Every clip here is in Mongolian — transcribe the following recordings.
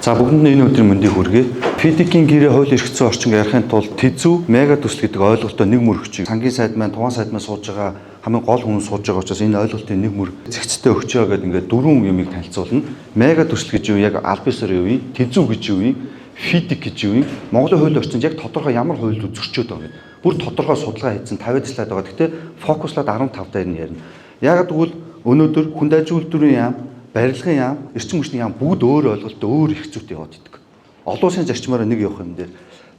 За, бүгдэнд нь энэ өдрийн мэндийг хүргэе. FIDIC-ийн гэрээ, хууль эрх зүйн орчин ярихын тулд ТЭЗҮ, мега төсөл гэдэг ойлголтоо нэг мөр өгчийг. Сангийн сайд маань, туваан сайд маань сууж байгаа, хамгийн гол хүн сууж байгаа учраас энэ ойлголтын нэг мөр зэгцтэй өгч байгаа гэдэг ингээд дөрвөн юмыг танилцуулна. Мега төсөл гэж юу, яг аль биесээр юу юм, ТЭЗҮ гэж юу юм, FIDIC гэж юу юм, Монголын хууль орчинд яг тодорхой ямар хууль зөрчөөд байгаа гэдэг. Бүр тодорхой судалгаа хийсэн 50 слайд байгаа. Гэхдээ фокуслаад 15 дээр нь ярина. Яг тэгвэл өнөөдөр хүнд аж үйлдвэрийн яам, барилгын яам, эрчим хүчний яам бүгд өөр ойлголттой, өөр эрх зүйтэй яваад идэг. Олон улсын зарчмаараа нэг явах юм дээр.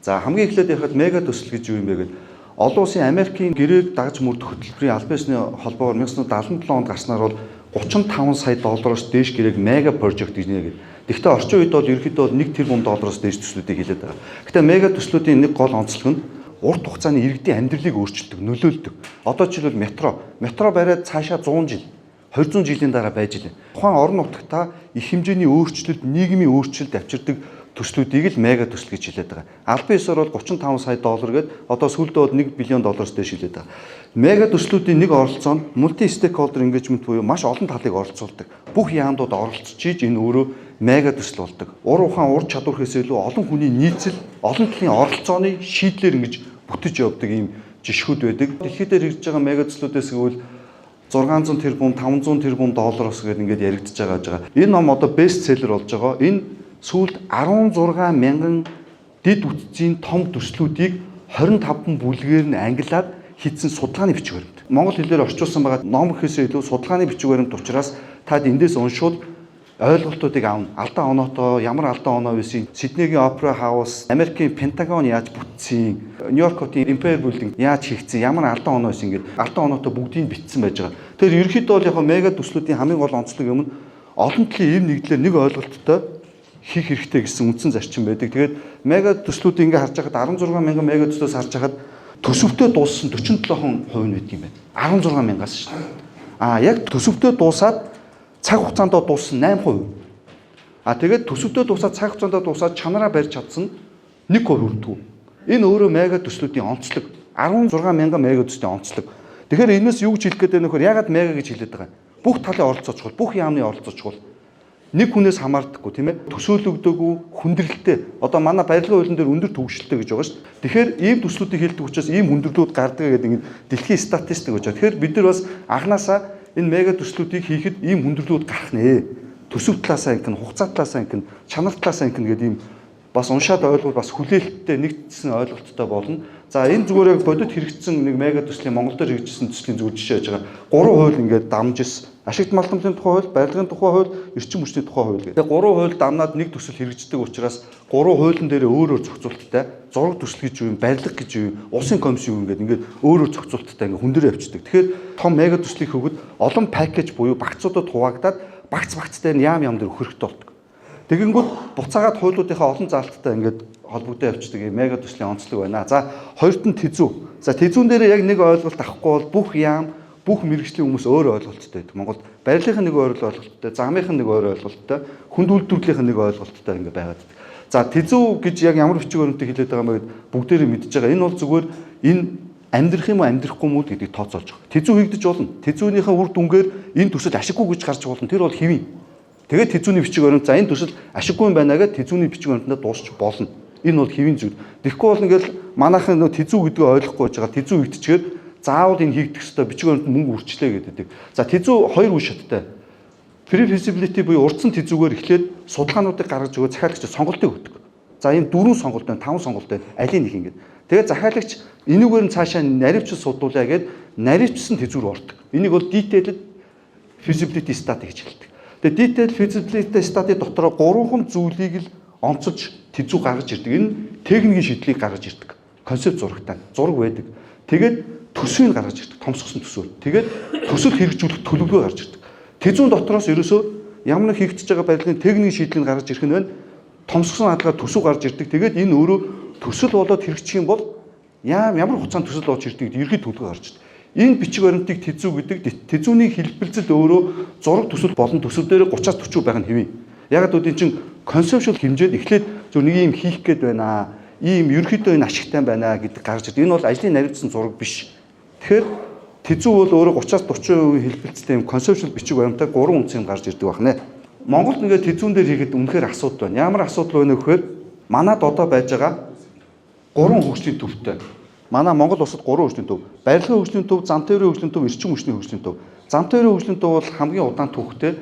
За, хамгийн эхлээд ярихад мега төсөл гэж юу юм бэ гэдэг, олон улсын Америкийн гэрээг дагаж мөрдөх хөтөлбөрийн албан ёсны холбоогоор 1977 онд гарснаар бол 35 сая доллароос дээш гэрээг mega project гэж нэргээд. Гэхдээ орчин үед бол ерөнхийдөө бол 1 тэрбум доллароос дээш төслүүдийг хэлээд байгаа. Гэхдээ мега төслүүдийн нэг гол онцлог нь урт хугацааны иргэдийн амьдралыг өөрчилдөг, нөлөөлдөг. Одоо жишээлбэл метро. Метро бариад цаашаа 100 жил, 200 жилийн дараа байж илээ. Тухайн орон нутагта их хэмжээний өөрчлөлт, нийгмийн өөрчлөлт авчирдаг төслүүдийг л мега төсөл гэж хэлээд байгаа. Албан ёсоор бол 35 сая доллар гээд одоо сүүлдээ бол 1 биллион доллароос дээш хэлээд байгаа. Мега төслүүдийн нэг оролцоо нь multi stakeholder engagement буюу маш олон талыг оролцуулдаг. Бүх яамдууд оролцож ийж энэ өөрөө мега төсөл болдог. Ур ухаан, ур чадвар гэхээс илүү олон хүний нийцэл, олон талын оролцооны шийдлэр ингэж бүтэж явдаг ийм жишгүүд байдаг. Дэлхийд дээр хэрэгжиж байгаа мега төслүүдээс гэвэл 600 тэрбум, 500 тэрбум доллароос гээд ингээд яригдж байгаа гэж байгаа. Энэ ном одоо bestseller болж байгаа. Энэ сүүлд 16 мянган дэд бүтцийн том төслүүдийг 25 бүлгээр нь ангилаад хийсэн судалгааны бичиг баримт. Монгол хэлээр орчуулсан байгаа ном гэхээсээ илүү судалгааны бичиг баримт учраас таад эндээс уншвал ойлголтуудыг авна. Алдан оноотой ямар алдан оноо байсан, Сиднейгийн Опера Хаус, Америкийн Пентагон яаж бүтсэн, Нью-Йорк хотын Empire Building яаж хийгдсэн, ямар алдан оноо байсан ингээд алдан оноотой бүгдийг бичсэн байж байгаа. Тэгэхээр ерөнхийдөө бол яг мега төслүүдийн хамгийн гол онцлог юм нь олон талын эв нэгдлээр нэг ойлголттой хийх хэрэгтэй гэсэн үндсэн зарчим байдаг. Тэгээд мега төслүүдийг ингээ харж байхад, 16 мянган мега төслөөс харж байхад төсөвтөө дууссан 47% нь байдаг юм байна. 16 мянгаас шүү дээ. А яг төсөвтөө дуусаад цаг хугацаанд дууссан 8%. А тэгээд төсөвтөө дуусаад, цаг хугацаанд дуусаад чанараа барьж чадсан 1% хүрдэггүй. Энэ өөрөө мега төслүүдийн онцлог. 16 мянган мега төслийн онцлог. Тэгэхээр энэс юу гэж хэлэх гээд байна вөхөр, ягаад мега гэж хэлээд байгаа юм? Бүх талын оролцоо чухал, бүх яамны оролцоо чухал. Нэг хүнээс хамаардаггүй, тийм ээ, төсөөлөгдөөгүй, хүндрэлтэй. Одоо манай барилгын хуулийн дээр өндөр түгжрэлтэй гэж байгаа шүү дээ. Тэгэхээр ийм төслүүдийг хэлдэг учраас ийм хүндрэлүүд гардаг гэдэг ингэ дэлхийн статистик гэж байгаа. Тэгэхээр бид нар бас анханасаа энэ мега төслүүдийг хийхэд ийм хүндрэлүүд гарах нэ. Төсөв талаасаа ингэн, хугацаа талаасаа ингэн, чанар талаасаа ингэн гэдэг ийм бас уншаад ойлгол, бас хүлээлттэй, нэгдсэн ойлголттой болно. За, энэ зүгээр яг бодит хэрэгжсэн нэг мега төслийн, Монгол дээр хэрэгжсэн төслийн зүгээр жишээ яаж байгаа. Гурван хууль ингээд дамжис. Ашигт малтамлын тухай хууль, барилгын тухай хууль, эрчим хүчний тухай хууль гэдэг. Тэгээ гурван хууль дамнаад нэг төсөл хэрэгждэг учраас гурван хуулийн дээр өөр өөр зохицуулттай, зураг төсөл гэж юу юм, барилга гэж юу юм, улсын комисс юу юм гэдэг ингээд өөр өөр зохицуулттай ингээд хүн дээр явчихдаг. Тэгэхээр том мега төслийг хөгөд олон package буюу багцуудад хуваагдаад багц багцтай нь яам яам дээр өгөх хэрэгтэй болдог. Тэгэнгүүт буцаагаад хуулиудынхаа олон заалттай ингээд холбогдоо явчихдаг юм мега төслийн онцлог байна. За, хоёрт нь ТЭЗҮ. За, ТЭЗҮн дээр яг нэг ойлголт авахгүй бол бүх яам, бүх мэргэжлийн хүмүүс өөр ойлголттой байдаг. Монголд барилгын нэг өөр ойлголттой, замынх нь нэг өөр ойлголттой, хүнд үйлдвэрлэлийн нэг ойлголттой ингээд байгаад байдаг. За, ТЭЗҮ гэж яг ямар бичиг баримтыг хэлээд байгаа юм бэ гэд бүгдээрээ мэдж байгаа. Энэ бол зүгээр энэ амьдрах юм уу, амьдрахгүй юм уу гэдгийг тооцоолж байгаа. ТЭЗҮ хийгдэж болно. ТЭЗҮнийхээ үр дүнгээр энэ төсөл ашиггүй гэж гарч болно. Тэр бол хэвийн. Тэгээд ТЭЗҮний бичиг баримт, за, энэ төсөл ашиггүй юм байна гэдээ ТЭЗҮний бичиг баримтанд дуусч болно. Энэ бол хэвийн зүйл. Тэгэхгүй бол ингээл манайхан нөө ТЭЗҮ гэдгийг ойлгохгүй байж байгаа. ТЭЗҮ хийгдчихээр заавал энэ хийгдэх ёстой, бичиг баримтанд мөнгө үрчлээ гэдэг. За, ТЭЗҮ хоёр үе шаттай. Pre-feasibility буюу урдсан ТЭЗҮгээр эхлээд судалгаануудыг гаргаж өгөө захиалагч сонголтыг өгдөг. За, ийм дөрвөн сонголт байна, таван сонголт байна. Алийг нэг ингэж. Тэгээд захиалагч энүүгээр нь цаашаа наривчил судлуулъя гэд наривчсан ТЭЗҮ рүү ордог. Энийг бол detailed feasibility study гэж хэлдэг. Тэгээд detailed feasibility study дотор гурван зүйлийг л онцолж ТЭЗҮ гаргаж ирдэг. Энэ техникийн шийдлийг гаргаж ирдэг. Концепт зурагтай. Зураг байдаг. Тэгээд төсвийг гаргаж ирдэг. Томсгосон төсөөр. Тэгээд төсөл хэрэгжүүлэх төлөвлөгөө гаргаж ирдэг. ТЭЗҮн дотроос ерөөсөө ямар нэг хийгдэж байгаа барилгын техникийн шийдлийг гаргаж ирэх нь байна. Томсгосон хадгалаад төсөв гарч ирдэг. Тэгээд энэ өөрөө төсөл болоод хэрэгжих юм бол ямар хугацаанд төсөл болж ирдэг гэдэг ерхий төлөвлөгөө гарч ирдэг. Энэ бичиг баримтыг ТЭЗҮ гэдэг. ТЭЗҮний хэлбэлзэл өөрөө зураг төсөл болон төсөв дээр 30-аас 40 байх нь хэвийн. Яг л энэ чинь conceptual хэмжээд эхлээд зөв нэг юм хийх гээд байна. Ийм ерөнхийдөө энэ ашигтай байна гэдэг гарч ирдэг. Энэ бол ажлын наривчсан зураг биш. Тэгэхээр ТЭЗҮ бол өөрөө 30-аас 40% хэлбэлцтэй юм conceptual бичиг баримтаар гурван үндсэн юм гарч ирдэг байна. Монголд ингээд тэзүүн дээр хийхэд үнэхээр асуудал байна. Ямар асуудал байна вэ гэхээр манад одоо байж байгаа гурван хөгжлийн төвтэй. Манай Монгол улсад гурван хөгжлийн төв. Барилгын хөгжлийн төв, зам тээврийн хөгжлийн төв, эрчим хүчний хөгжлийн төв. Зам тээврийн хөгжлийн төв бол хамгийн удаан түүхтэй.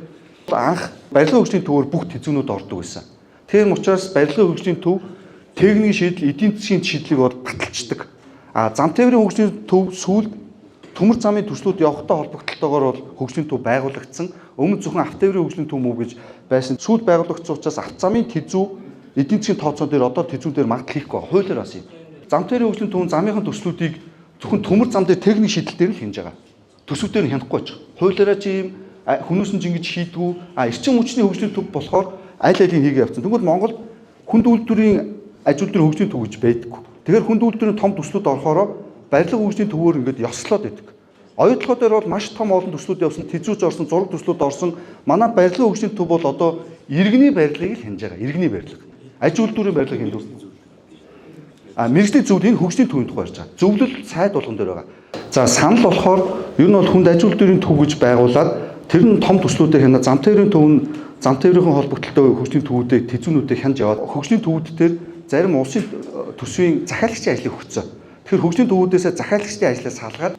Анх барилгын хөгжлийн төвөөр бүх тэзүүнүүд ордог байсан. Тийм учраас барилгын хөгжлийн төв техникийн шийдэл, эдийн засгийн шийдлийг бол баталчдаг. А зам тээврийн хөгжлийн төв сүүлд төмөр замын төслүүд явахтай холбогдлолтойгоор бол хөгжлийн төв байгуулагдсан. Өмнө зөвхөн автотээврийн хөгжлийн төв мүү гэж байсан. Сүүлд байгуулагдсан учраас автозамын тэзүү эдийн засгийн тооцоо дээр одоо тэзүүн дээр магадлал хийхгүй байгаа. Хуулиар бас юм. Зам тээврийн хөгжлийн төв замынхан төслүүдийг зөвхөн төмөр зам дээр техник шийдэл дээр нь хянаж байгаа. Төсөв дээр нь хянахгүй байж байгаа. Хуулиараа чи юм хүмүүс нь ч ингэж хийдгүү. А эрчим хүчний хөгжлийн төв болохоор аль алийг хийгээ явцсан. Тэгвэл Монгол хүнд үйлдвэрийн аж үйлдвэрийн хөгжлийн төв гэж байдаггүй. Тэгэхээр хүнд үйлдвэрийн том төслүүд орохороо барилга хөгжлийн төвөөр ингээд ёслоод идэг. Оюутлогоо дээр бол маш том олон төслүүд явсан, тэзүүж орсон, зураг төслүүд орсон. Манай барилгын хөгжлийн төв бол одоо иргэний барилгыг л хянаж байгаа. Иргэний барилга. Аж үйлдвэрийн барилга хяндаг. А мэргэжлийн зөвлөл энэ хөгжлийн төвийн тухай ярьж байгаа. Зөвлөл сайд болгон дээр байгаа. За санал болохоор ер нь бол хүнд аж үйлдвэрийн төв гэж байгуулад тэр нь том төслүүдээ хянаа, зам тээврийн төв нь зам тээврийн холбогдлолтой хөгжлийн төвүүдээ тэзүүнүүдээ хянаж яваад хөгжлийн төвүүд дээр зарим улсын төсвийн захиалагчийн ажлыг өгсөн. Тэгэхээр хөгжлийн төвүүдээсээ захиалагчдын ажлаа салгаад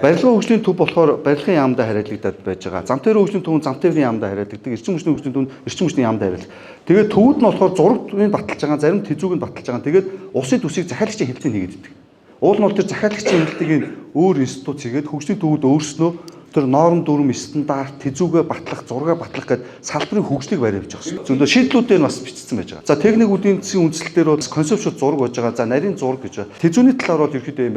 барилгын хөгжлийн төв болохоор барилгын яамдаа хариалагдаад байж байгаа. Зам тээврийн хөгжлийн төв нь зам тээврийн яамдаа хариалагддаг. Эрчим хүчний хөгжлийн төв нь эрчим хүчний яамдаа хариалдаг. Тэгээд төвүүд нь болохоор зургийг баталж байгаа, зарим тэзүүг нь баталж байгаа. Тэгээд улсын төсвийг захиалагчийн хэмнэлтийг хийгээд идэг. Уул нь бол тэр захиалагчийн хэмнэлтийг өөр институт хийгээд хөгжлийн төвүүд өөрснөө тэр норм дүрм стандарт тэзүүгээ батлах, зургаа батлах гээд салбарын хөгжлийг барь явж байгаа юм. Зөндөө шийдлүүдээр нь бас бичсэн байж байгаа. За техник үдийн засгийн үндслэл дээр бол концепт зураг байж байгаа. За нарийн зураг гэж байна. Тэзүүний талаар бол ерөөхдөө юм байна.